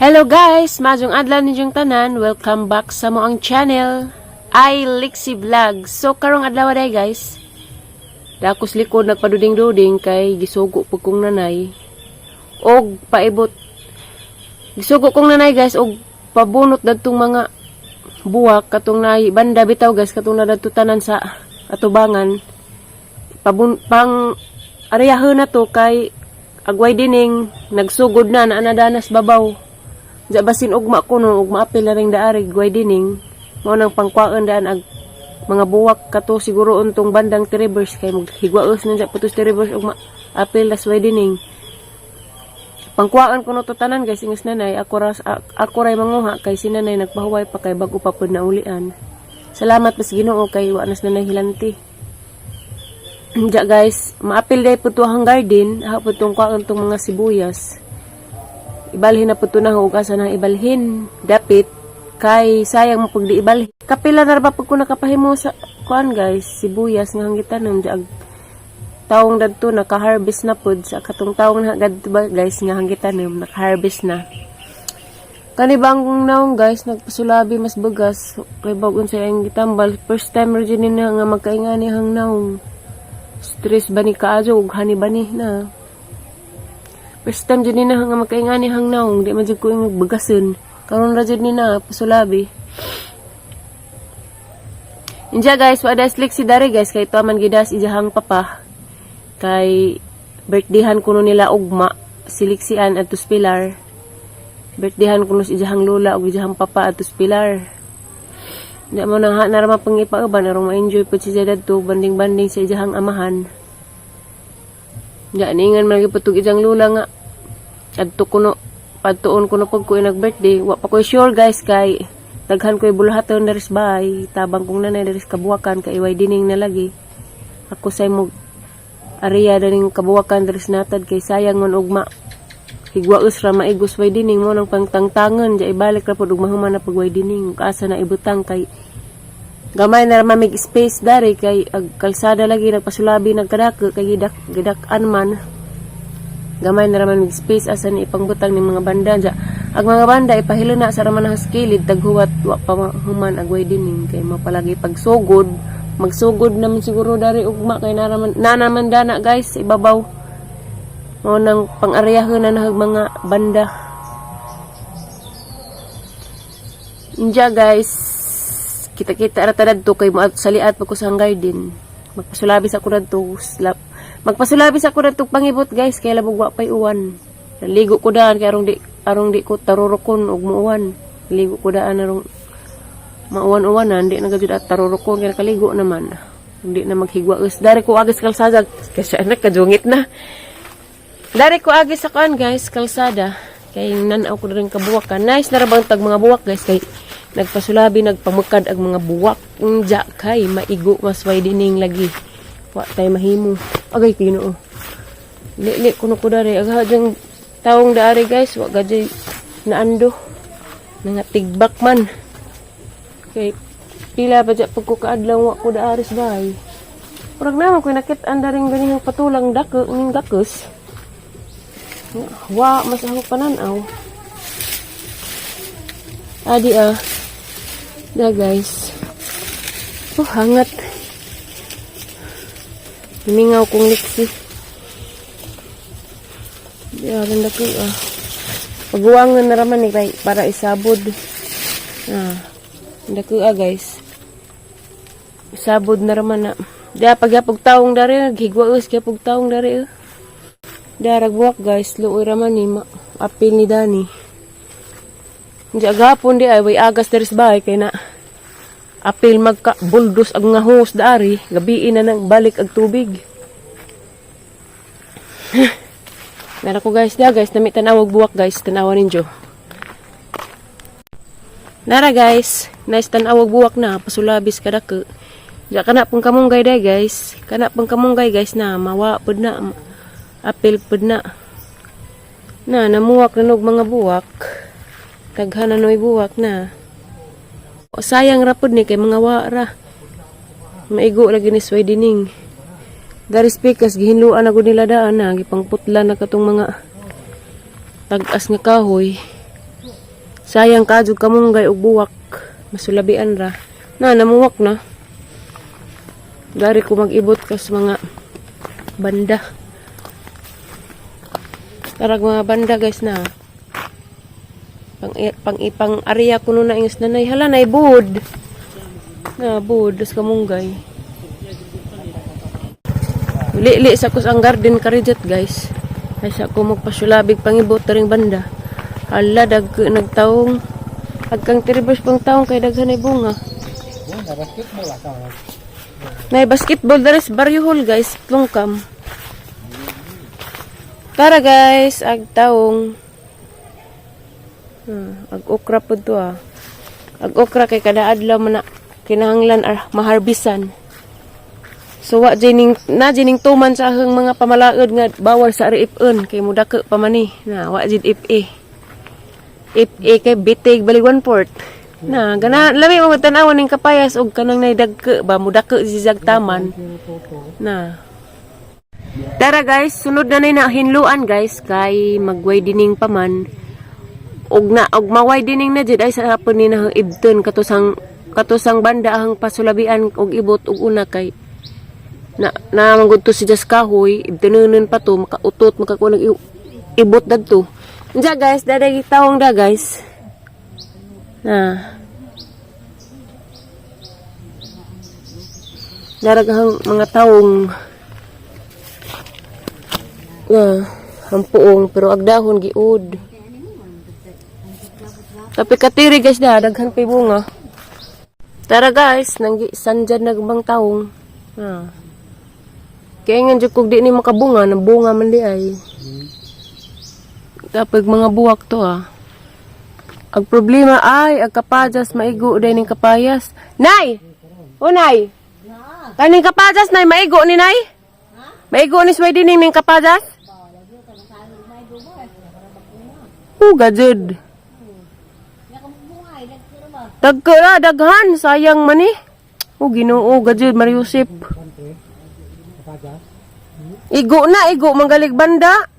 Hello guys! Maayong adlaw ninyong tanan. Welcome back sa among channel, I Lixie Vlog. So karong adlaw day guys, dakos likod nagpaduding-duding kay gisugo pud kong nanay. Og paibot. Gisugo kong nanay guys og pabunot dadtong mga buwak katong nay banda bitaw guys, katong na dadto tanan sa atubangan. Pabun pang areyahon na to kay agway dining nagsugod na na anadanas babaw. Diya basin ugma ko no, ugma apil na ring daari, gway dining. Mao nang pangkuhaan daan ag mga buwak kato siguro untong bandang Tiribers kay maghigwaos na dya putos Tiribers ugma apil das way dining. Pangkuhaan ko no to tanan guys, ingas nanay, ako ras ako ray manguha kay si nanay nagpahuway pa kay bag-o pa pud naulian. Salamat pas Ginoo kay wa nas nanay hilanti. Diya guys, maapil day pud to ang garden, ha pud tong kuhaan tong mga sibuyas. Ibalhin na po ito na ug asa na ibalhin dapit kay sayang mo pag di ibalhin. Kapila na ra ba pag ko nakapahimo sa kuan guys, sibuyas nga hanggitan ng ag taong dadto naka-harvest na pud sa katong taong na gadto ba guys nga hanggitan naka-harvest na. Kani bang naong guys, nagpasulabi mas bugas kay bag unsa ang gitambal. First time ra jud ni na nga magkaingani hang naong. Stress ba ni kaayo ug hani ba ni na. First time jud ni na nga magkaingani hang naong, di man jud ko yung bagason. Karon ra jud ni na pasulabi. Inja guys, wa das si dari guys kay tuwa man gidas ijahang papa. Kay birthdayhan kuno nila ugma, siliksian adto Pilar. Birthdayhan kuno si ijahang lola ug ijahang papa adto Pilar. Di mo nang ha na ra pang ipauban aron ma-enjoy pud siya dadto banding-banding sa ijahang amahan. Diya ningan man gyud pud ijang lola nga adto kuno padtuon ko na pag ko nag-birthday. Wa pa ko sure guys kay daghan ko buluhaton diri sa bahay. Tabang kong nanay diri sa kabuwakan kay iway dining na lagi. Ako say mo area daning kabuwakan diri sa natad kay sayang man ugma. Higwaos ra maigos way dining mo nang pangtangtangan di ibalik ra pud ug mahuman na pag way dining asa na ibutang kay gamay na ra mamig space dari kay ag kalsada lagi nagpasulabi nagkadako kay gidak gidak-an man. Gamay na raman mig space asa ni ipangbutang ni mga banda dya. Ag mga banda ipahilo na sa raman has kilid taghuwat wa pa human agway dining kay mapalagi pagsugod, magsugod naman siguro dari ugma kay naraman na naman dana guys ibabaw mao nang pang-aryahon na nahag mga banda. Inja guys, kita-kita ra ta dadto kay moadto sa liat pag ko sa garden. Magpasulabi sa ko dadto, magpasulabi sa ko dadto pangibot guys kay labog wa pay uwan. Naligo ko daan kay arong di ko tarurukon og muuwan. Ligo ko daan arong mauwan-uwanan, di na gajud at tarurukon kay nakaligo naman. Hindi na maghigwaos. Dari ko agis kalsada kasi anak kadungit na. Dari ko agis sa kuan guys, kalsada. Kay nanaw ko rin kabuwakan. Nice na ra bang tag mga buwak guys kay nagpasulabi nagpamukad ang mga buwak. Unja kay maigo mas way dining lagi. Wa tay mahimo. Agay Ginoo. Li kuno ko dari agha jang taong dari guys, wa gajay naando. Nga tigbak man. Kay pila pa dya pag ko kaadlaw wa ko daari sa bahay. Murag naman ko nakit-an daring ganihang patulang dako ning dakos. Wa mas ako pananaw. Adi ah. Da guys. Oh, hangat. Himingaw kong liksi. Di ah, ganda ko ah. Paghuwangan na raman eh, kay para isabod. Ah. Ganda ko ah guys. Isabod na raman na. Di ah, pagyapog taong dari, naghigwaos gyapog taong dari eh. Darag buwak guys, luoy raman ni apil ni Dani. Hindi agapon di ay way agas diri sa bahay kay na apil magka buldos ang nga hose dari, gabii na nang balik ag tubig. Nara ko guys, da guys, nami tanawag buwak guys, tanawa ninyo. Nara guys, nice tanawag buwak na, pasulabis kadako. Diya kana pong kamunggay day guys, kana pong kamunggay guys na mawa pud na, apil pud na. Na namuwak na nog mga buwak. Daghan na noy buwak na. O, sayang ra pud ni kay mga wa ra. Maigo lagi ni sway dining. Dari speakers gihinluan na gud nila daan na gipangputla na katong mga tag-as nga kahoy. Sayang kadyo kamunggay og buwak. Masulabian ra. Na namuwak na. Dari ko mag-ibot kas mga banda. Tarag mga banda, guys, na. Pang pang ipang area kuno na ingas nanay. Hala, nay bud. Na bud das kamunggay. Uli-li sa kus ang garden karijat, guys. Ay sa ko magpasulabig pangibot taring banda. Hala, dag nagtaong agkang tiribers pang taong kay daghan ay bunga. Nay basketball dares Barrio Hall, guys, Lungkam. Tara, guys, ag taong. Ag okra pud to ah. Ag okra kay kada adlaw man na kinahanglan ar maharbisan. So wa jining na jining tuman sa ahang mga pamalaod nga bawal sa RFN kay mudako pa man ni. Na wa jid FA. FA kay bitig balig one port. Na gana lami mo tan-awon ning kapayas og kanang nay dagko ba mudako zizag taman. Na. Tara, guys, sunod na na hinluan, guys, kay mag-widening pa man. Og na og ma-widening na jud ay sa hapon ni na ibton katusang katusang banda ang pasulabian og ibot og una kay na na manggod to si Jas kahoy ibtununon pa to makautot makakuha ng ibot dadto. Unsa, guys, daday tawong da, guys. Na. Daraghang mga tawong nga hampuong pero agdahon giud. Tapi katiri, guys, da daghan pay bunga. Tara, guys, nanggi sandyan nagbang taong. Ah. Kaya nga jud kog di ni makabunga, nabunga man di ay. Tapos mga buwak to ah. Ang problema ay, ang kapajas maigo day ning kapayas. Nay! O nay! Kaning kapajas, nay, maigo ni nay? Maigo ni sway dining ning kapajas? Uga jud. Dagko na, daghan, sayang man eh. O Ginoo, gajud Mariusip. Igo na, igo manggalig banda.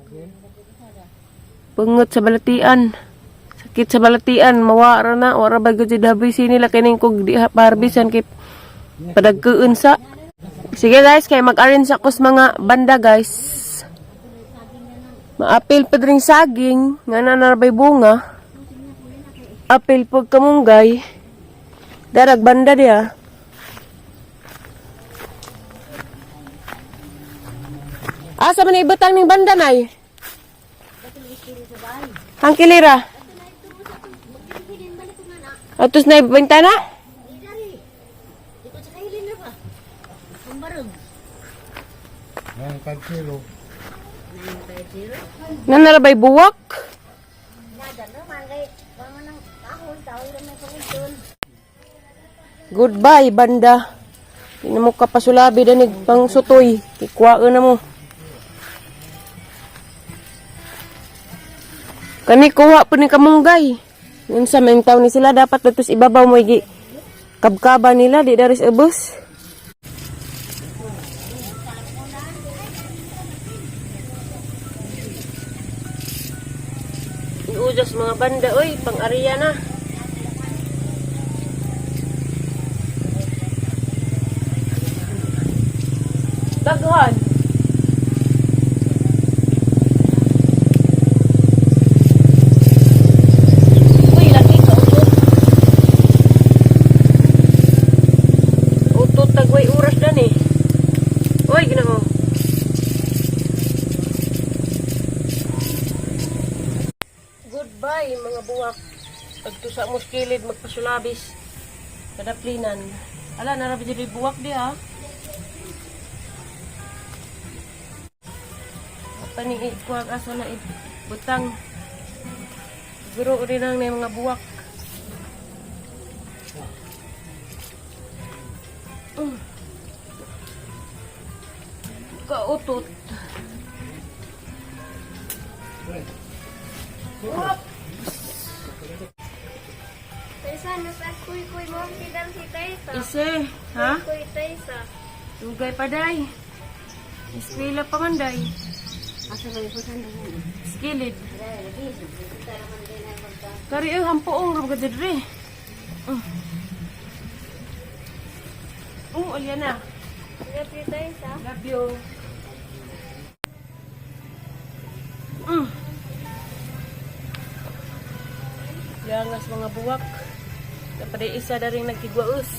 Pangot sa balatian. Sakit sa balatian, mawara na, wara ba gud habisi nila kining kog di harbisan kay padagkuon sa. Sige, guys, kay mag-arrange ako sa mga banda, guys. Maapil pa rin saging, nga na narabay bunga. Apil pag kamunggay. Darag banda diya. Asa man ibutang ning banda, nay? Ang kilira. Atos na ibintana? Nine five zero. Nanarabay buwak. Goodbye, banda. Di na mo kapasulabi danig pang sutoy. Ikuhaan na mo. Kani kuha po ni kamunggay. Yun sa maing taon ni sila dapat datos ibabaw mo igi kabkaba nila di daris ubos. Iujas mga banda oy, pang area na. Daghan. Uy, lagi ka utot. Utot tagway oras dan eh. Uy, ginoo. Goodbye mga buwak. Pagto sa muskilid magpasulabis. Kadaplinan. Ala, narabi diri buwak di ha. Paning ikuag aso na butang. Siguro rin ang na mga buwak. Kautot. Taysa, nasa kuy-kuy mo, sidang si Taysa. Ise, ha? Kuy Taysa. Dugay pa day. Eskwela pa man day. Asa man ko saan? Skilid. Kari ay hampoong ra ba diri. Oh, Aliana. Love you, Tessa. Love you. Yangas mga buwak. Dapat isa na rin nagkigwaos.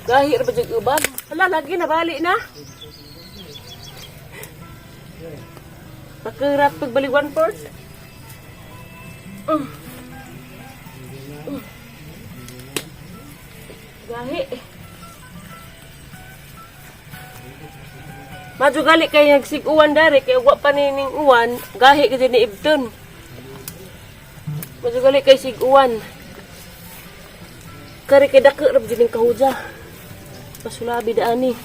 Gahi ra ba jud uban? Hala, lagi na bali na. Pakirat pagbalik one fourth. Gahi. Madyo gali kay nagsig-uwan dari kay wa pa ni ning uwan, gahi ka ni Ibton. Madyo gali kay sig-uwan. Kari kay dako ra jud ning kahuja. Pasulabi daani.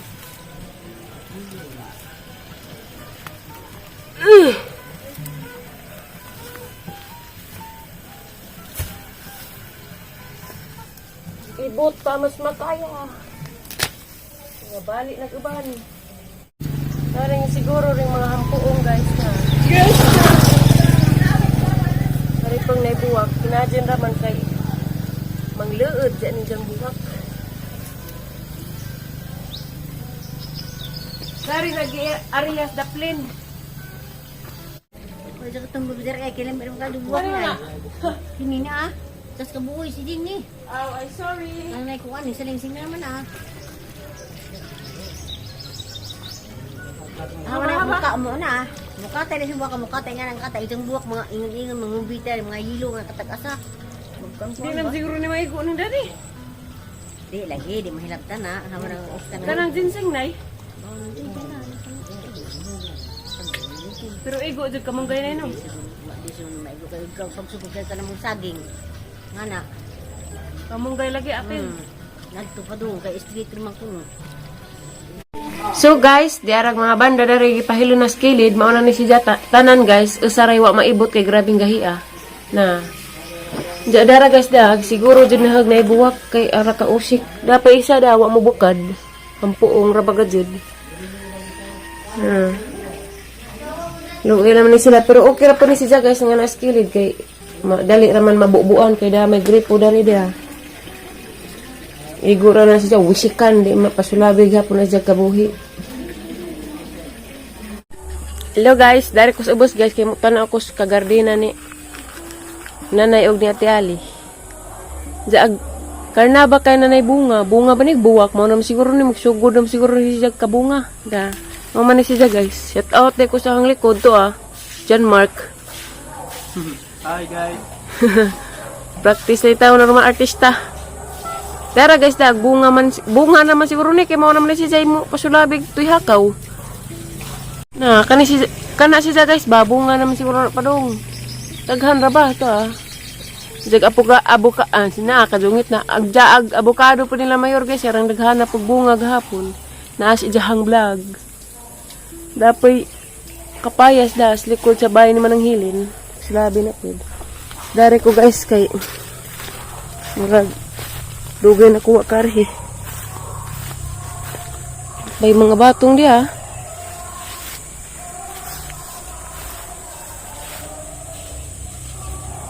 Ugh. Ibot pa mas makaya. Mga balik nag-uban. Naring siguro ring mga hampuong, guys, na. Yes! Kari pang naibuwak, kinadyan raman kay mangluod dyan ni diyang buwak. Kari nag-arias daplin. Pwede ka itong bubidar kay kailan meron ka dubuwak Ano na. na? Hindi na ah. Tapos kabuoy si Ding ni. Oh, ay sorry. Ang may kuwan, eh, salingsing na naman ah. Ah, wala mukha mo na ah. Mukha tayo na siya mukha tayo nga ng kata. Itong buwak, mga ingon-ingon, mga umbita, mga hilo, mga katag-asa. Di Magkampuan naman ba? siguro ni maigo nang dali. Di, lagi, di mahilabtan na. Hama ng usta na. Kanang ginseng nay. Pero igo jud kamunggay nay no. Di siya maigo kayo. Ikaw, pagsubog ka na mong saging. Nga na. Kamunggay lagi apil. Nagto pa doon, kay street naman kuno. So guys, di arag mga banda dari gipahilo na skilid, mao na ni si Jata. Tanan guys, usaray wa maibot kay grabing gahia. Na. Diya dara guys dag, siguro jud nahag na ibuwak kay ara ka usik. Dapat isa da wa mo bukad. Ampuong ra baga jud. Luoy naman ni sila pero okay ra po ni si Ja guys nga na skilid kay dali ra man mabubuan kay da may gripo dali dia. Igo ra na siya wisikan di mapasulabi gihapon na siya kabuhi. Hello guys, dari ko sa ubos guys kay mutan ako sa kagardina ni Nanay og ni Ate Ali. Jaag karna ba kay nanay bunga? Bunga ba ni buwak mo naman siguro ni magsugod naman siguro ni siya kabunga. Da. Mao man ni siya guys. Shout out ko sa hang likod to ah. John Mark. Hi guys. Practice na itaw na mga artista. Tara guys, dag bunga man bunga naman siguro ni kay mao naman ni si Jay mo pasulabig tuy hakaw. Na kani si kana si Jay, guys ba bunga naman siguro na padong. Daghan ra ba to ah. Jag apoka aboka ah, sina kadungit na agjaag abokado po nila mayor guys arang daghan na pag bunga gahapon. Naas ijahang vlog. Dapoy kapayas das likod sa bahay naman ng hilin. Sulabi na pud. Dari ko guys kay murag dugay na kuha karhi. May mga batong diha.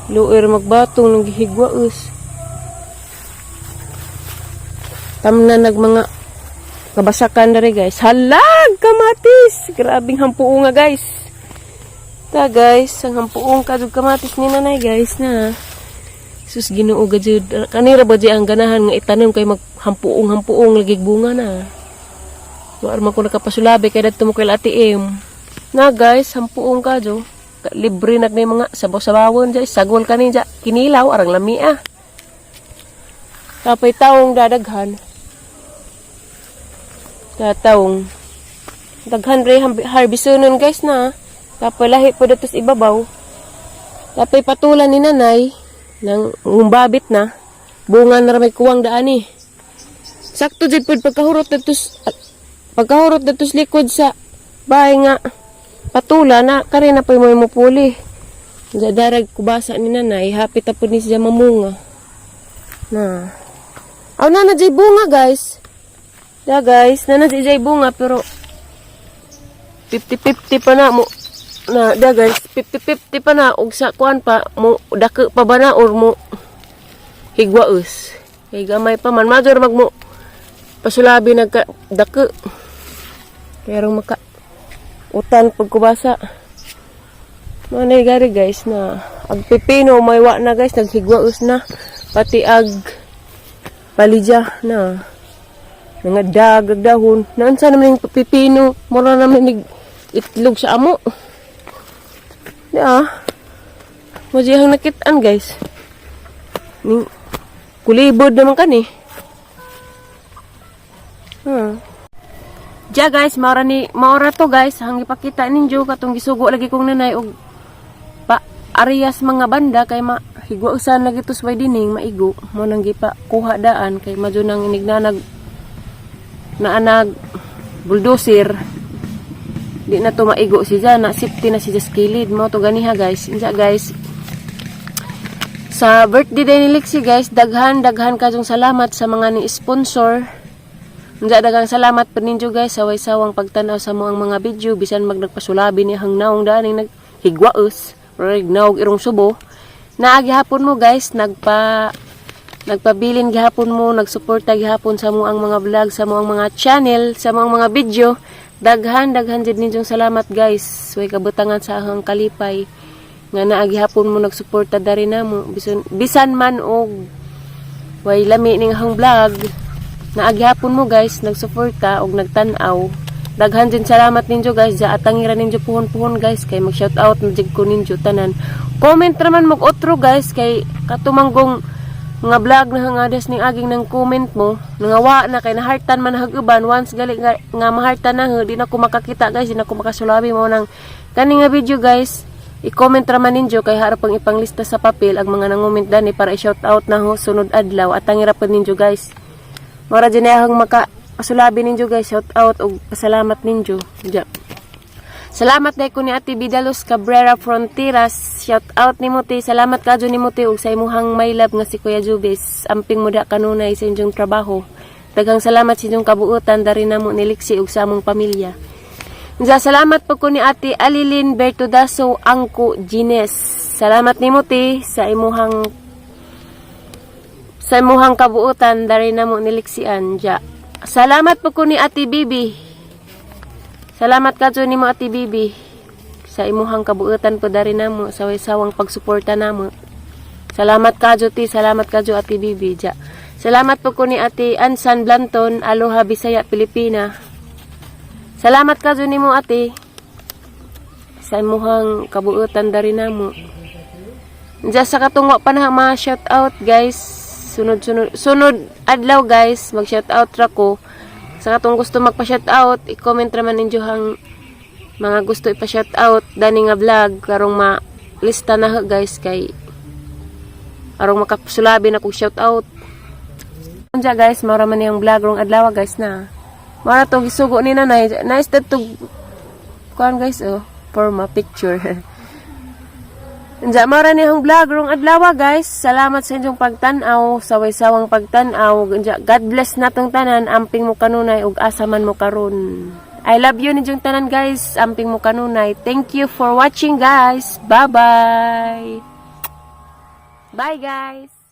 Luoy ra magbatong nang gihigwaos. Tamna nag mga kabasakan dere guys. Halag kamatis. Grabing hampuo nga guys. Ta guys, ang hampuong kadug kamatis ni nanay guys na. Sus Ginoo ga jud. Kanira ba jud ang ganahan nga itanom kay maghampuong hampuong lagi bunga na. Wa man ko nakapasulabi kay dadto mo kay Ate M. Na guys, hampuong kadyo. Libre nag na mga sabaw-sabawon dyan. Sagol kanin dyan. Kinilaw, arang lamia. Tapay taong dadaghan. Tatawong. Daghan rin harbisonon guys na. Tapay lahi po datos ibabaw. Tapay patulan ni nanay ng ngumbabit na. Bunga na ra may kuwang daan eh. Sakto jud pud pagkahurot datos likod sa bahay nga patula na kare na po mo mupuli. Darag kubasa ni nanay, hapit na po ni siya mamunga. Na. Aw na na jay bunga guys. Da guys, naa na si ijay bunga pero 50-50 pa na mo na. Da guys, 50-50 pa na og sa kuan pa mo dako pa ba na or mo higwaus kay gamay pa man, major mag mo pasulabi nagka dako pero maka utan pagkubasa. Mo na gari guys na ag pipino may wa na guys, naghigwaus na pati ag palidya na mga dag ag dahon. Naunsa naman yung pipino, mura naman nig itlog sa amo. Di ah. Mo diyang nakitaan guys. Ning kulibod naman kani. Ja guys, maura ni maura to guys, hang ipakita ninyo katong gisugo lagi kong nanay og pa arias mga banda kay ma higwausan lagi to sway dining maigo mo nang gipa kuha daan kay madyo nang inignanag naanag bulldozer, di na to maigo si na safety na si kilid mo to ganiha guys. Insa guys, sa birthday day ni Lexi guys, daghan daghan kajong salamat sa mga ni sponsor. Unsa, daghang salamat pa ninyo guys sa way-sawang pagtan-aw sa mo ang mga video bisan mag nagpasulabi ni hang naong daaning naghigwaos or naog irong subo. Naa gihapon mo guys, nagpabilin gihapon mo, nagsuporta gihapon sa mo ang mga vlog, sa mo ang mga channel, sa mo ang mga video. Daghan daghan jud ninyong salamat guys. Way kabutangan sa ahang kalipay nga naa gihapon mo nagsuporta dari namo bisan, bisan man og way lami ning ahang vlog, naa gihapon mo guys nagsuporta og nagtan-aw. Daghan din salamat ninyo guys. Ja atangira ninyo puhon-puhon guys kay mag shout out na jud ko ninyo tanan. Comment raman mo otro guys kay katumanggong nga vlog na hangadas ning aging ng comment mo nangawa na kay nahartan man hag uban. Once gali nga mahartan na, di na ko makakita guys, di na ko makasulabi mo nang kani nga video guys. I-comment raman ninyo kay harap pang ipanglista sa papel ang mga nangument dani para i-shout out na ho sunod adlaw. At ang pa ninyo guys. Mora dyan na akong maka pasulabi ninyo guys, shout out og pasalamat ninyo. Ja. Salamat dahil ko ni Ate Vidalos Cabrera Frontiras. Shout out ni Muti. Salamat kadyo ni Muti ug sa imuhang my love nga si Kuya Jubis. Amping mo da kanunay sa inyong trabaho. Daghang salamat sa inyong kabuutan dari namo ni Lixi ug sa among pamilya. Unsa, salamat po ko ni Ate Alilin Bertodaso Angko Gines. Salamat ni Muti sa imuhang kabuutan dari namo ni Lixian. Ja. Salamat po ko ni Ate Bibi. Salamat kadyo nimo, Ate Bibi, sa imuhang kabuutan po dari namo sa sawang pagsuporta namo. Salamat kadyo ti, salamat kadyo, Ate Bibi. Ja. Salamat po ko ni Ate Ansan Blanton, Aloha Bisaya Pilipina. Salamat kadyo nimo, Ate, sa imuhang kabuutan dari namo. Diya sa katungwa pa na mga shout out guys. Sunod sunod sunod adlaw guys, mag shout out ra ko. Sa katong gusto magpa shout out, i-comment raman ninyo hang mga gusto ipa shout out dani nga vlog karong ma lista na ho, guys, kay arong makasulabi na kog shout out. Unja guys, mao man niyang vlog rong adlaw guys na. Mara to gisugo ni nanay. Nice to kuan guys oh, for ma picture. Unja, mao ra ni ang vlog rong adlaw guys. Salamat sa inyong pagtan-aw, sa way-sawang pagtan-aw. Unja, God bless natong tanan, amping mo kanunay ug asa man mo karon. I love you ninyong tanan guys, amping mo kanunay. Thank you for watching guys. Bye-bye. Bye guys.